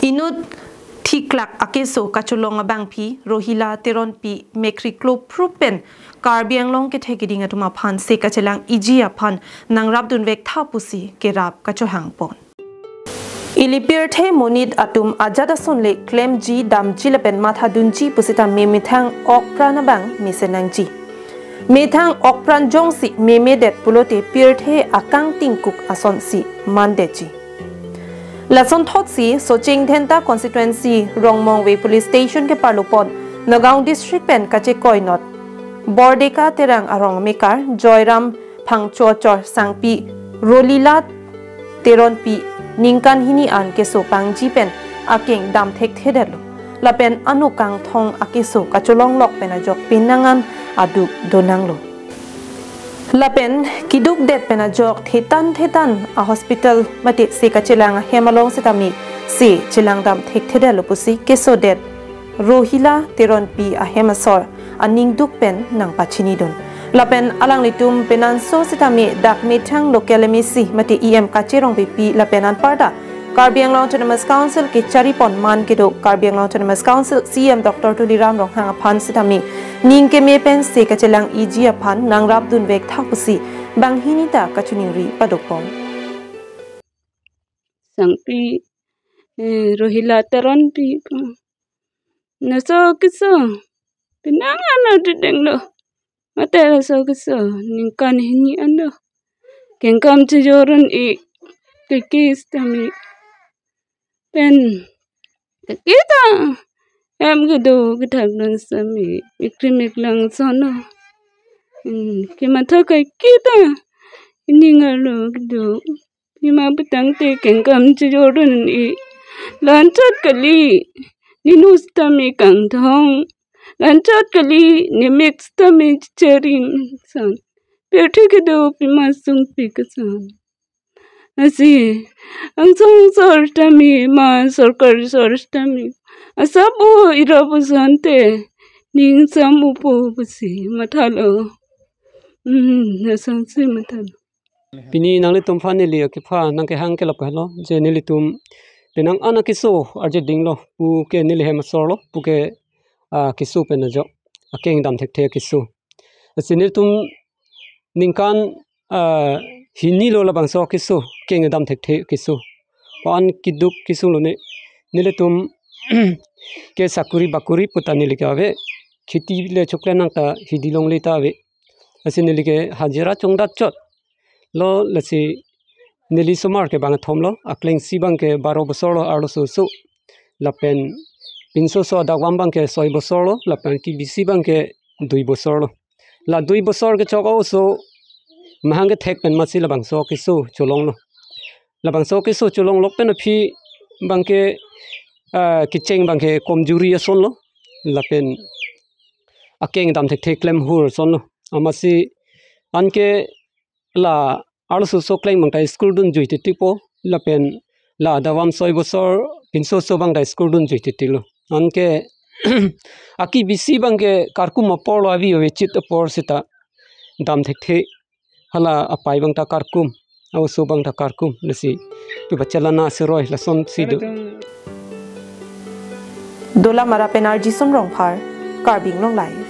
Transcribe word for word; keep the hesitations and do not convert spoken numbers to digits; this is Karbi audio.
Inut thiklak akeso kacholong abangpi Rohila Teronpi mekkri klo phrup pen Karbi Anglong kethek kiding atum aphan se kachelang iji aphan nangrapdunvek tha pusi kerap kachohangpon. Ili pirthe monit atum ajat ason le klemji damji lapen mathadunji pusita memethang okpran abang mesenangji. Methang okpran jongsi memedet pulote pirthe akangtingkuk asonsi mandetji. Lasonthotsi Socheng Dhenta constituency Rongmongve police station keparlupon Nagaon district pen kachekoinot Bordeka Terang arong mekar Joyram Phangchochor Sangpi Rohila Teronpi ningkan hini an keso pangji pen akeng damthekthedetlo. Lapen ano kangthong akeso kacholonglok pen ajok penang an aduk donanglo. Lapen kidukdet pen ajok thetan thetan a hospital mate se kachelang ahem along sitame se chelang damthekthedetlo pusi kesodet Rohila Teronpi ahem asor aning duk pen nangpachinidun. Lapen alanglitum penanso sitame dak methang local M A C mate E M Kache Rongpipi lapen anparta Karbi Anglong Autonomous Council kecharipon man kedo Karbi Anglong Autonomous Council C E M Doctor Tuliram Ronghang aphan sitame ning keme pen se kachelang iji aphan nangrapdunvek tha pusi banghini ta kachiningri padokpon. Sangpi, eh, Rohila Teronpi ko. Laso keso penang an adedenglo. Mate laso keso ningkan hini anlo. Kengkam chejor un-e, kekis tame. Pen kekis ta hem kedo kethakdun sitame mekkri meklang asonlo. Hmm, kematha kaiketa ining arlo kedo. Pima petangte kengkam chejor un-e. Lanchot kali, ninu sitame kangthong. Lanchot kali, nemek sitame cherim ason. Pirthe kedo pima sungpik ason. Lasi angsong asor tame ma sorkar asor tame asap-o ira pu asonte ning sam-opo pusi mathalo. Hmm, lasonsi mathalo. Pini nanglitum aphan neli akepha nangkehang kelap kahelo je nelitum penang an akeso arje dinglo puke neli hem asorlo puke, ah, keso pen ajok akeng damthekthe keso. Lasi nelitum ningkan, ah, hini lo labangso keso keng damthekthe keso. Pan kiduk kesung lo ne nelitum ke sakuri bakuri puta neli ke ave. Kheti le chokle nang ta hidi longle ta ave. Lasi neli ke hajira chongdat chot lo, lasi neli somar ke bangthom lo, aklengsi abang ke baro bosor lo arloso oso. Lapen pinso oso adakvam abang ke soi bosor lo, lapen kebisi abang ke dui bosor lo. La dui bosor kechok oso mahang kethek pen masi labangso keso cholonglo. Labangso keso cholonglok pen aphi abang ke, ah, kecheng abang ke komjuri ason lo. Lapen akeng damthekthe klem hur ason lo. Amatsi anke la arloso oso akleng abang ta school dunjui titipo. Lapen la adakvam soi bosor pinso oso abang ta school dunjui titilo. Anke akebisi abang ke karkum apor lo, avi avechit apor seta damthekthe. Hala apai abang ta karkum, a-oso abang ta karkum, lasi pibachalana seroi lasonsi do. Dolamara pen R G Sum Rongphar, Karbi Anglong Live.